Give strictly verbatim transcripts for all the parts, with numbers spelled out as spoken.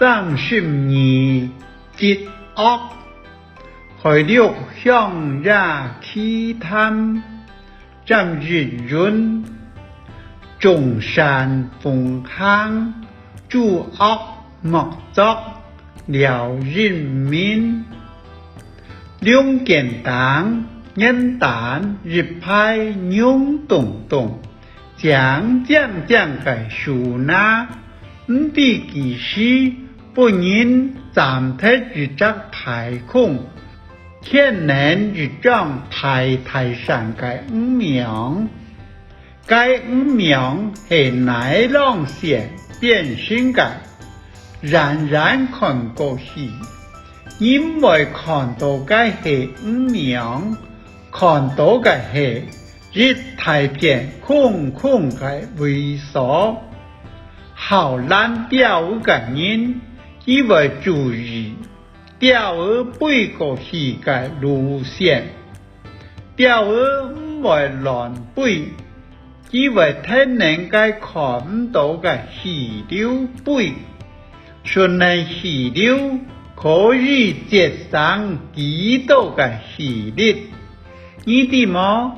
三十二，積惡。海陸鄉野奇談，詹益雲。眾善奉行，諸惡莫作，廖益民。龍肩頂，原旦一排臃咚咚， 靚靚靚个樹林，毋知幾時分人斬忒一隻大空，填等一張大大山个魚苗。該魚苗係nylon線編成个，遠遠看過去，你毋會看到該係魚苗，看到个係 一大片空空个位所。好攔釣魚个人，佢會注意釣魚飛過去个路線。釣魚毋會亂飛，佢會跈等該看毋到个氣流飛。 順等氣流可以節省幾多个氣力，你知無？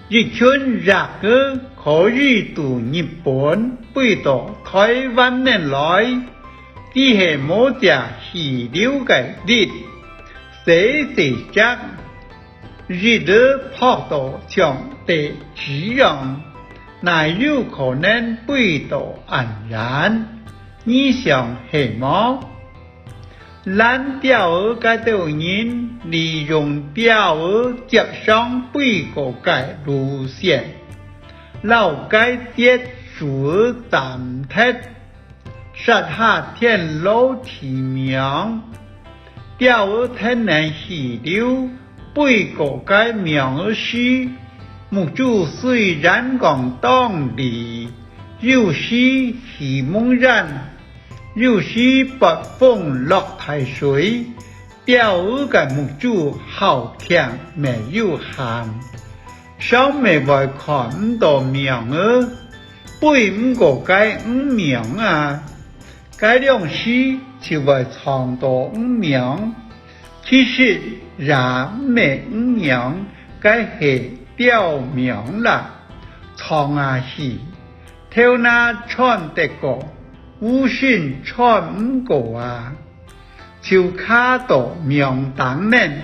一群鸚鵡可以對日本飛到臺灣等來，佢係無借氣流个力，細細隻， 一直撲到像地雞樣，哪有可能飛到恁遠？你想係無？攔釣魚該兜人利用釣魚接上飛過个路線，摎該節樹斬忒， 設下天羅地網，釣魚跈等氣流飛過該網仔時，目珠雖然講當利，有時起濛煙，有時發風落大水， 釣魚个目珠好強乜有限，常乜會看毋到網仔，飛毋過該魚網啊。該量時就會撞到魚網，其實也毋係魚網，該係釣網啦，撞啊去，頭那穿得過，烏身穿毋過啊。 就卡到網頂面。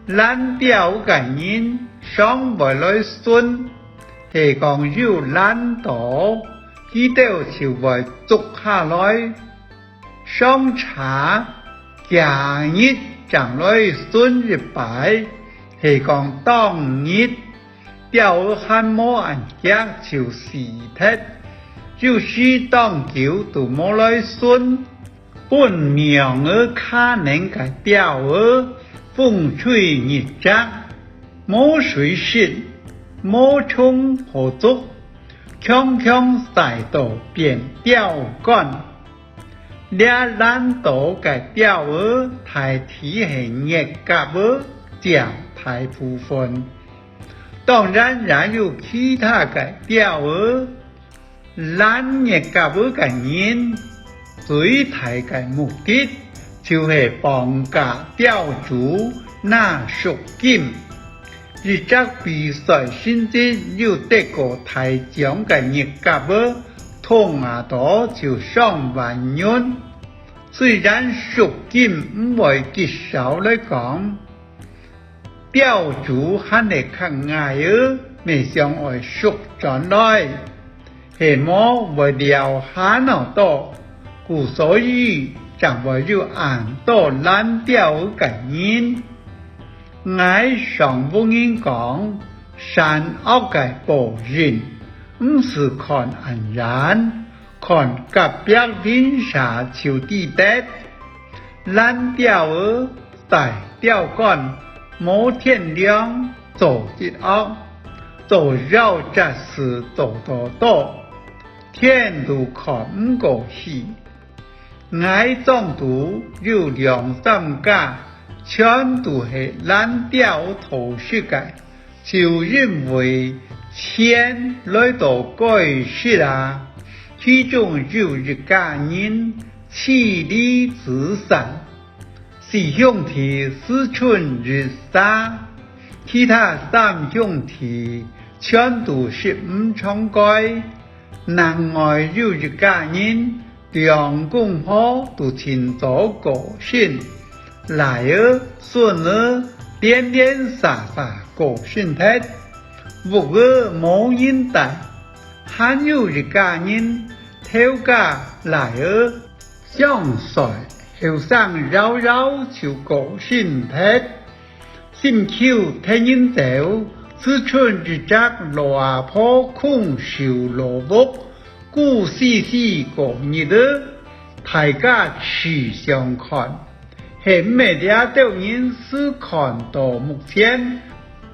攔釣个人常會來巡，係講有攔到，佢兜就會捉下來。常且隔日正來巡一擺，係講當日，釣魚還無恁遽就死忒，有時當久都無來巡。 分網仔卡等个釣魚，風吹日炙，無水食，無蟲好捉，強強曬到變釣竿。這攔到个釣魚，大體係月蛤仔佔大部分，當然也有其他个釣魚。 攔月蛤仔个人，最大个目的就係綁架釣主拿贖金。一隻比賽成績有得過大獎个月蛤仔，動啊著就上萬銀。雖然贖金毋會極少來講， 釣主還係較𠊎仔，乜想愛贖轉來，係無會撩閒哦到，故所以正會有恁多攔釣个人。𠊎常分人講，善惡个報應，毋使看恁遠， 看隔壁鄰舍就知得。攔釣仔，戴釣竿，無天良，做一惡，做夭折事做到多，天都看毋過去。𠊎莊肚有兩三家，全都係攔釣討食个， 就因為錢來到該食啊。其中有一家人，妻離子散，四兄弟死剩一儕，其他三兄弟全都食毋長蓋。另外有一家人，兩公婆都盡早過身，倈仔、孫仔連連續續過身忒，屋仔無人戴。還有一家人，頭家倈仔想衰，後生夭夭就過身忒。心臼忒人走，只剩一隻老阿婆空守老屋，孤栖栖過日仔。大家試想看，係毋係這兜人死看到目前，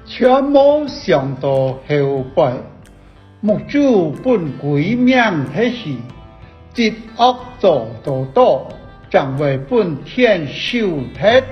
全無想到後背？ 目珠分鬼迷忒去，積惡做到多，正會分天收忒。